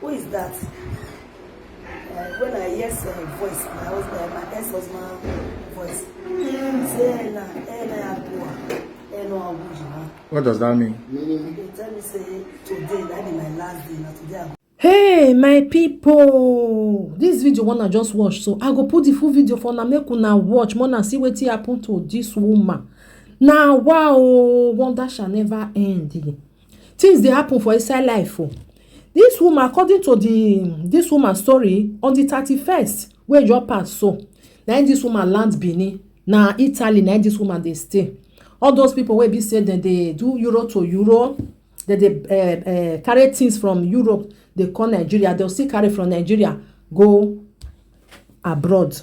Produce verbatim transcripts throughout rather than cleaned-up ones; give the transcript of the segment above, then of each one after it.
Who is that? Uh, when I hear uh, voice, my husband, my ex-husband voice. Say, "Ella, Ella, Ella, Ella." What does that mean? They tell me say today na be my last day. Na today I go. Hey, my people, this video one I just watch, so I go put the full video for una, make una watch, make una see wetin happen to this woman. Now, wow, wonder shall never end. Things dey happen for inside life o. This woman, according to the this woman story, on the thirty-first wey just pass so, na im this woman land Benin. Na Italy na im this woman dey stay. All those people wey be say dem dey do euro to euro, dem dey uh, uh, carry things from Europe dey come Nigeria, dem still carry from Nigeria go abroad.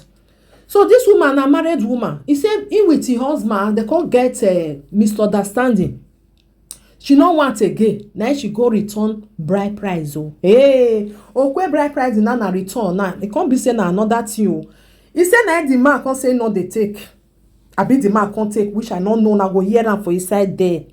So this woman na married woman. He say he with him husband, they come get uh, misunderstanding. She no want again. Now she go return bride price. Oh, hey, okay, bride price now na return now. It can't be say na another thing. Oh. He say na the man come say no, they take. I be the man can't take, which I don't know. Now go hear am for inside there.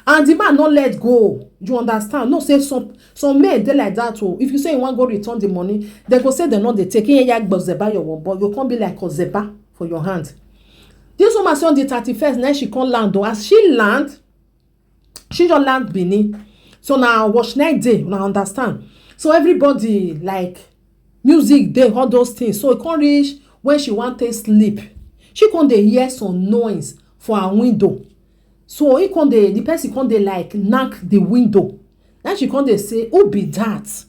And the man not let go. You understand? No say some some men they like that. Oh, if you say you want go return the money, they go say they not they take. Yeah, yeah, but they buy your one, but you can't be like Ozeba for your hand. This woman say on the thirty-first, now she can't land. Though. As she land, she just land Benin. So now watch night day, now understand. So everybody like music day, all those things. So it can't reach when she want to sleep. She can't dey hear some noise for her window. So he can't dey, the person can't dey like knock the window. Then she can't dey say, "Who be that?"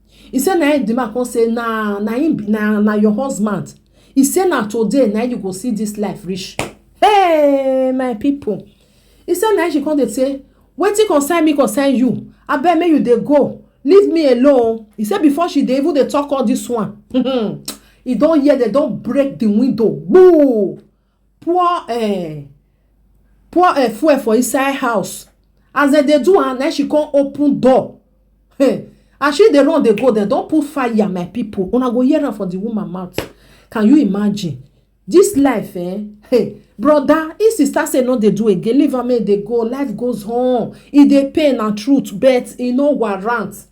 He said, "Na him," the man come say, "Na na him be na na your husband." He said, "Na today na you go see this life reach." Hey, my people. He said, "Na she come dey say, wetin concern me concern you. Abeg make you dey go. Leave me alone." He said before she dey even dey talk all this one, he don hear dem don break the window. Boo! Pour eh, pour eh, fuel for inside house. As dem dey do am, na she come open door. Hey, as she dey run dey go, dem don put fire, my people. Una go hear am for the woman mouth. Can you imagine? This life, eh? Hey, brother, if sister say no dey do again, leave am make dey go. Life goes on. E dey pain and truth, but e no warrant.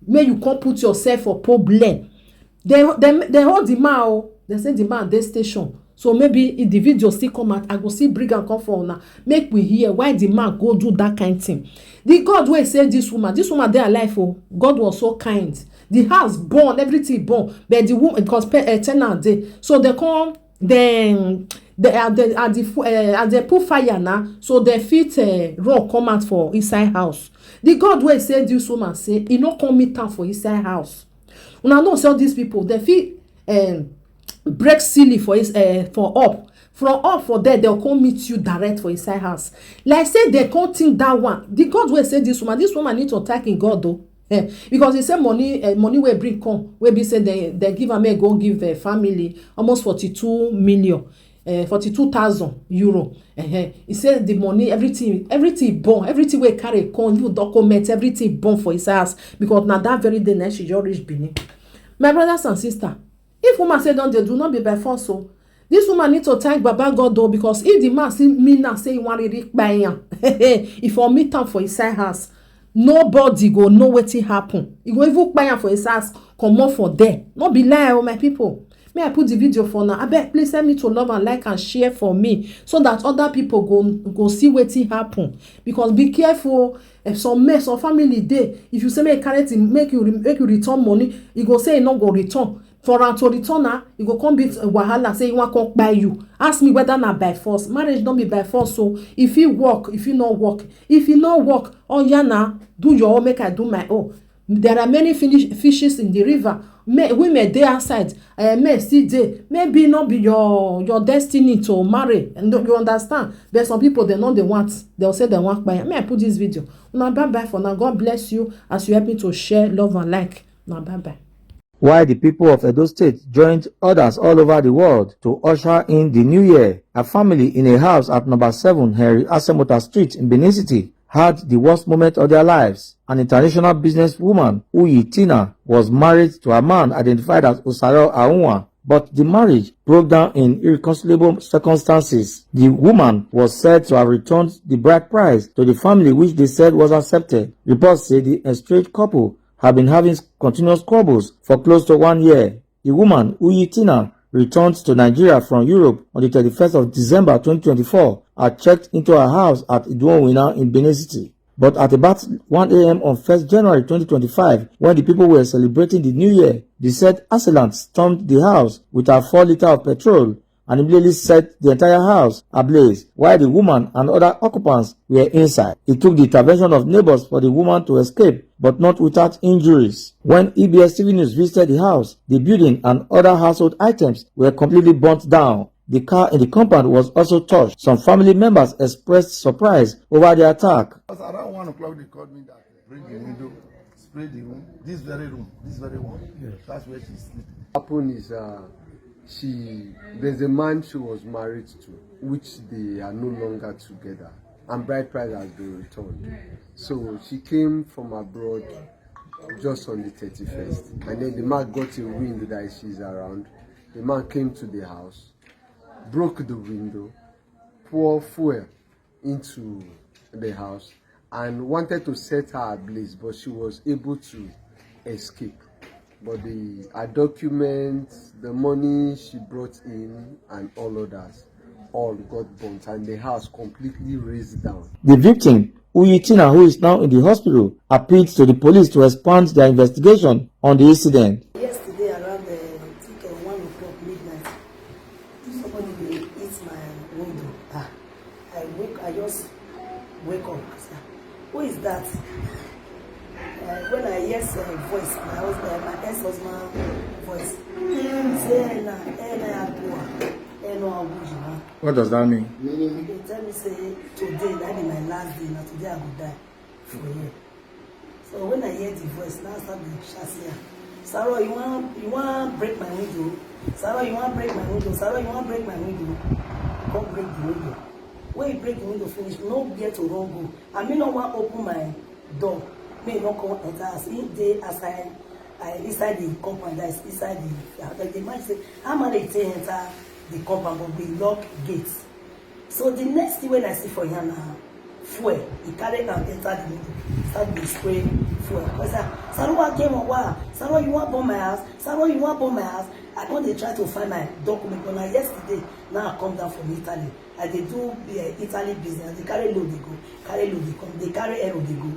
Make you come put yourself for problem. They they they hold the man. Oh, they say the man dey station. So maybe if the video still come out, I go still bring am come for una. Make we hear why the man go do that kind thing. The God wey save this woman, this woman dey alive. Oh, God was so kind. The house burn, everything burn, but the woman because pe- uh, tenant dey. So they come then they are the are the fu- uh, as they put fire now, so they fit uh, run come out for inside house. The God wey save this woman say e no come meet am for inside house. Una know say all these people they fit um, break ceiling for his uh, for up from up for there, they'll come meet you direct for inside house. Like say they can't think that one. The God wey save this woman, this woman need to thank in God though. Eh, because he say money uh, money wey bring come wey be say they they give am make go give uh, family almost forty-two million, uh, forty-two thousand euro. Uh-huh. He say the money, everything, everything born, everything wey carry come, you document everything born for his house because na that very day na she just reach Benin. My brothers and sisters, if woman say don dey do, not be by force. So this woman need to thank Baba God though, because if the man see me now say he wan really kpai am, if for meet am for inside house, nobody go know wetin happen. He go even kpai am for his house, comot for there. No be lie, oh my people. May I put the video for now? Abeg, please help me to love and like and share for me so that other people go go see wetin happen. Because be careful, if some men, some family dey, if you say make you carry thing, make you re- make you return money, e go say e no go return. For am to return na, e go come be wahala say e wan come kpai you. Ask me whether na by force. Marriage no be by force. So if e work, if e no work, if e no work, oh yeah na, do your own, make I do my own. There are many finish, fishes in the river. Men, women dey outside, uh, men still dey. Maybe not be your your destiny to marry. And you understand? But some people they know they want. They'll say they want buy. May I put this video? Now bye bye for now. God bless you as you help me to share, love and like. Now bye bye. While the people of Edo State joined others all over the world to usher in the new year, a family in a house at number seven Henry Asemota Street in Benin City had the worst moment of their lives. An international businesswoman, Uyi Tina, was married to a man identified as Osayo Aunwa, but the marriage broke down in irreconcilable circumstances. The woman was said to have returned the bride price to the family, which they said was accepted. Reports say the estranged couple have been having continuous squabbles for close to one year. The woman, Uyi Tina, returned to Nigeria from Europe on the thirty-first of December twenty twenty-four and checked into her house at Iduonwina in Benin City. But at about one a m on first January twenty twenty-five, when the people were celebrating the new year, the said assailant stormed the house with her four litre of petrol and immediately set the entire house ablaze, while the woman and other occupants were inside. It took the intervention of neighbors for the woman to escape, but not without injuries. When E B S T V News visited the house, the building and other household items were completely burnt down. The car in the compound was also torched. Some family members expressed surprise over the attack. It was around one o'clock they called me that, "Break the window, spray the room, this very room, this very one." Yes. That's where she's sleeping. Happen is, uh, she there's a man she was married to, which they are no longer together, and bride price has been returned. So she came from abroad just on the thirty-first, and then the man got a wind that she's around. The man came to the house, broke the window, pour fuel into the house, and wanted to set her ablaze, but she was able to escape. But the, her documents, the money she brought in, and all others, all got burnt, and the house completely razed down. The victim, Uyitina, who is now in the hospital, appealed to the police to expand their investigation on the incident. Yesterday around, uh, I think, uh, one o'clock midnight, somebody dey hit my window. Ah, I wake, I just wake up. I say, "Who is that?" Uh, when I hear, uh, voice, my husband, my ex-husband voice, say, "Ena, ena ya kuwa, ena abuji na." What does that mean? He tell me say, "Today, that be my last day. Na today I go die for here." So when I hear the voice, now I start to shout, say, "Saro, you wan, you wan break my window? Saro, you wan break my window? Saro, you wan break my window?" Come break the window. When he break the window finish, no get to run go. I mean, no wan open my door. Me no come enter as he dey outside, I inside the compound, that is inside the, like, the man say, "How man dey take enter the compound, but we lock gate?" So the next thing when I see for here na fuel. He carry am enter the middle, start dey spray fuel. I say, "Saro, wa game wa? Saro, you wan burn my house? Saro, you wan burn my house?" I come dey try to find my document, but na yesterday now I come down from Italy. I dey do, eh, Italy business. I dey carry load dey go, carry load dey come, dey carry error dey go,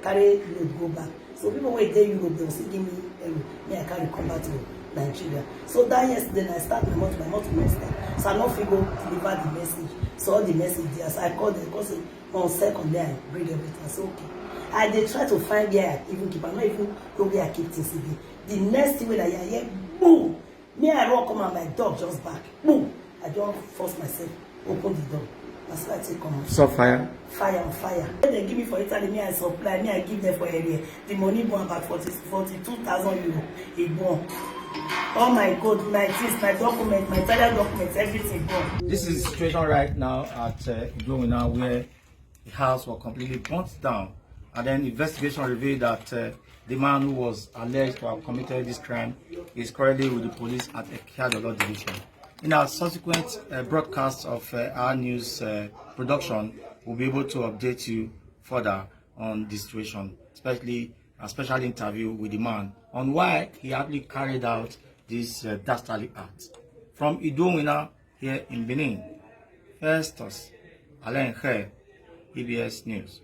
carry load go back. So people wey dey Europe, dem still give me error. Me, I carry come back to Nigeria. So that yesterday, I start my motor, my motor no start. So I no fit go deliver the message. So all the message there, so I call them, call say, on second day, I bring everything. I say, "Okay." I dey try to find where I even keep. I no even know where I keep things again. The next thing when I hear, I hear, boom! Me, I run come and my dog just bark. Boom! I don force myself, open the door. Na so I take comot. Saw fire? Fire on fire. When they give me for Italy, me I supply, me I give them for area. The money burn about forty, forty-two thousand euro. E burn. All my gold, my things, my document, my Italian documents, everything burn. This is the situation right now at, uh, Igbowina, where the house was completely burnt down. And then investigation revealed that, uh, the man who was alleged to have committed this crime is currently with the police at Ekiadolo Division. In our subsequent, uh, broadcast of, uh, our news, uh, production, we'll be able to update you further on the situation, especially a special interview with the man on why he actually carried out this, uh, dastardly act. From Iduonwina here in Benin, Festus Alenhe, E B S News.